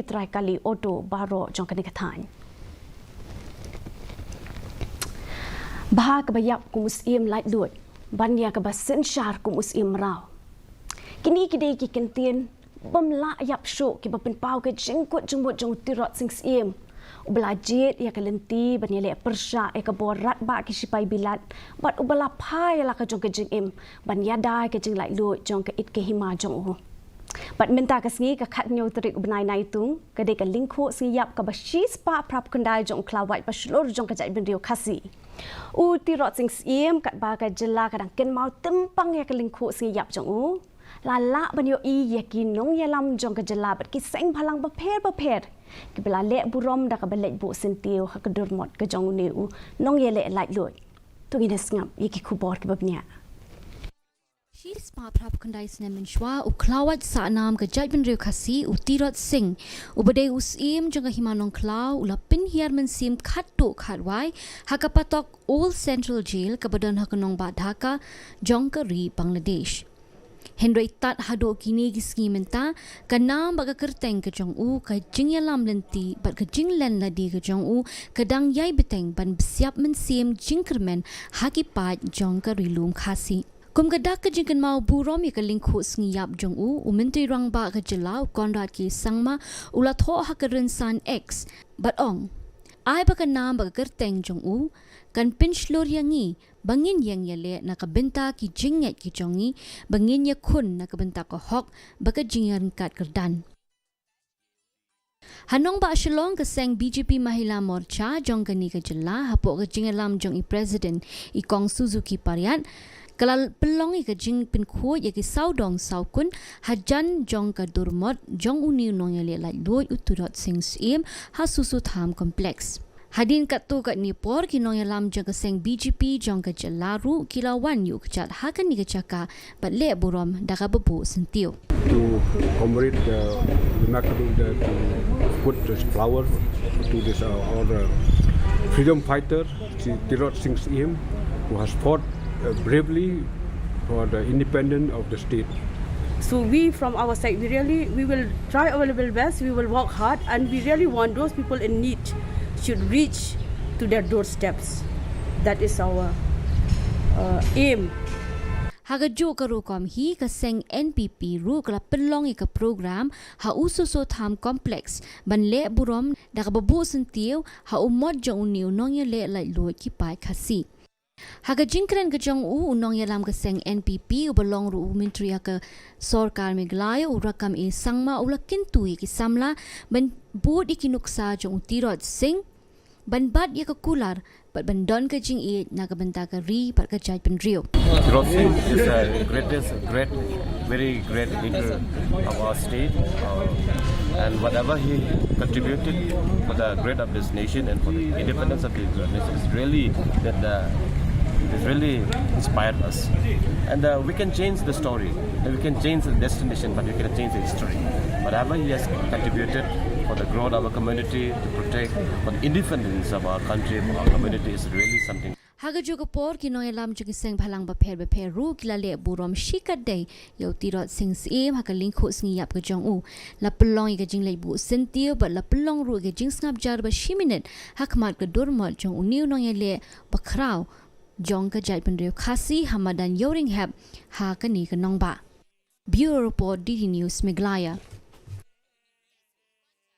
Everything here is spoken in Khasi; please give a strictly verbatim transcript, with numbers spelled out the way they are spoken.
Trai kali auto baroh jong kane ka thaiñ. Bha kaba ïap kum u Syiem laitluid ban ïa kaba synshar kum u Syiem mraw. Kine ki dei ki kyntien bym lah ïap shuh kiba pynpaw ka jingkut jingmut jong u Tirot Sing Syiem, uba la jied ïa ka lynti ban ïaleh pyrshah ïa ka bor radbah ki shipai bilat, bad uba la phai ïa la ka jong ka jingim ban ïada ïa ka jinglaitluid jong ka it ka hima jong u. Bad mynta ka sngi, ka khathynñiew tarik u bnai Naitung, ka dei ka lyngkhuh sngi ïap kaba shispah phraphew khyndai jong u khlawait ba shlur jong ka jaitbynriew Khasi. U Tirot Sing Syiem, katba ka jylla ka dang kynmaw tympang ïa ka lyngkhuh sngi ïap jong u, la lah ban ïohi ïa ki nongïalam jong ka jylla bad ki seng bhalang bapher bapher kiba la leh burom da kaba leit buh syntiew ha ka dur mot ka jong une u nongïaleh laitluid. To ngin ïa sngap ïa ki khubor kiba bniah. Shispah phraphew khyndai snem mynshuwa, u khlawait sahnam ka jaitbynriew Khasi, u Tirot Sing, uba dei u Syiem jong ka hima Nongkhlaw, u la pynhiar mynsiem khatduh khatwai ha ka patok Old Central Jail kaba don ha ka nongbah Dhaka jong ka ri Bangladesh. Hynrei tad haduh kine ki sngi mynta, ka nam bad ka kyrteng ka jong u, ka jingïalam lynti bad ka jinglen lade ka jong u, ka dang ïai bteng ban bsiap mynsiem jingkyrmen ha ki paid jong ka ri lum Khasi. Kum ka dak ka jingkynmaw burom ïa ka lyngkhuh sngi ïap jong u, u Myntri Rangbah ka jylla, u Conrad K Sangma, u la thoh ha ka rynsan X bad ong, ai ba ka nam bad ka kyrteng jong u kan pynshlur ïa ngi ba ngin ïeng ïaleh na ka bynta ki jingngeit ki jong ngi, ba ngin ïakhun na ka bynta ka hok bad ka jingïaryngkat kyrdan. Ha nongbah Shillong, ka seng B J P Mahila Morcha jong kane ka jylla, hapoh ka jingïalam jong i President, i Kong Suzuki Pariat, ka la pynlong ïa ka jingpynkhuid ïa ki sawdong sawkun hajan jong ka dur mot jong une u nongïaleh laitluid, u Tirot Sing Syiem, ha Soso Tham Complex. Hadien katto katne por, ki nongïalam jong ka seng B J P jong ka jylla ruh ki la wan ïuh kjat ha kane ka jaka bad leh burom da kaba buh syntiew. To commemorate the remarkable, the, to put this flower to this, uh, our, uh, freedom fighter, Tirot Sing Syiem, who has fought, uh, bravely for the independence of the state. So we, from our side, we really, we will try our level best. We will work hard, and we really want those people in need should reach to their doorsteps. That is our, uh, aim. Ha kajuh ka rukom hi, ka seng N P P ruh ka la pynlong ïa ka program ha u Soso Tham Complex ban leh burom da kaba buh syntiew ha u mot jong une u nongïaleh laitluid ki paid Khasi. Ha ka jingkren ka jong u, u nongïalam ka seng N P P, uba long ruh u Myntri ha ka Sorkar Meghalaya, u Rakkam A Sangma, u la kyntu ïa ki samla ban bud ïa ki nuksa jong u Tirot Sing, ban bat ïa ka kular bad ban don ka jingïeit na ka bynta ka ri bad ka jaitbynriew. Tirot Sing is a greatest, great, very great leader of our state, uh, and whatever he contributed for the great of this nation and for the independence of this nation is really that, uh, it really inspired us. And, uh, we can change the story, and we can change the destination, but we cannot change the history. Whatever he has contributed for the growth of our community, to protect for the independence of our country, of our community is really something. Ha kajuh ka por, ki nongïalam jong ki seng bhalang bapher bapher ruh ki la leh burom shikatdei ïa u Tirot Sing Syiem ha ka lyngkhuh sngi ïap ka jong u. La pynlong ïa ka jingleit buh syntiew bad la pynlong ruh ïa ka jingsngap jar ba shi minit ha khmat ka dur mot jong une u nongïaleh bakhraw jong ka jaitbynriew Khasi ha madan Ïawringhep ha kane ka nongbah. Bureau Report, D D News Meghalaya.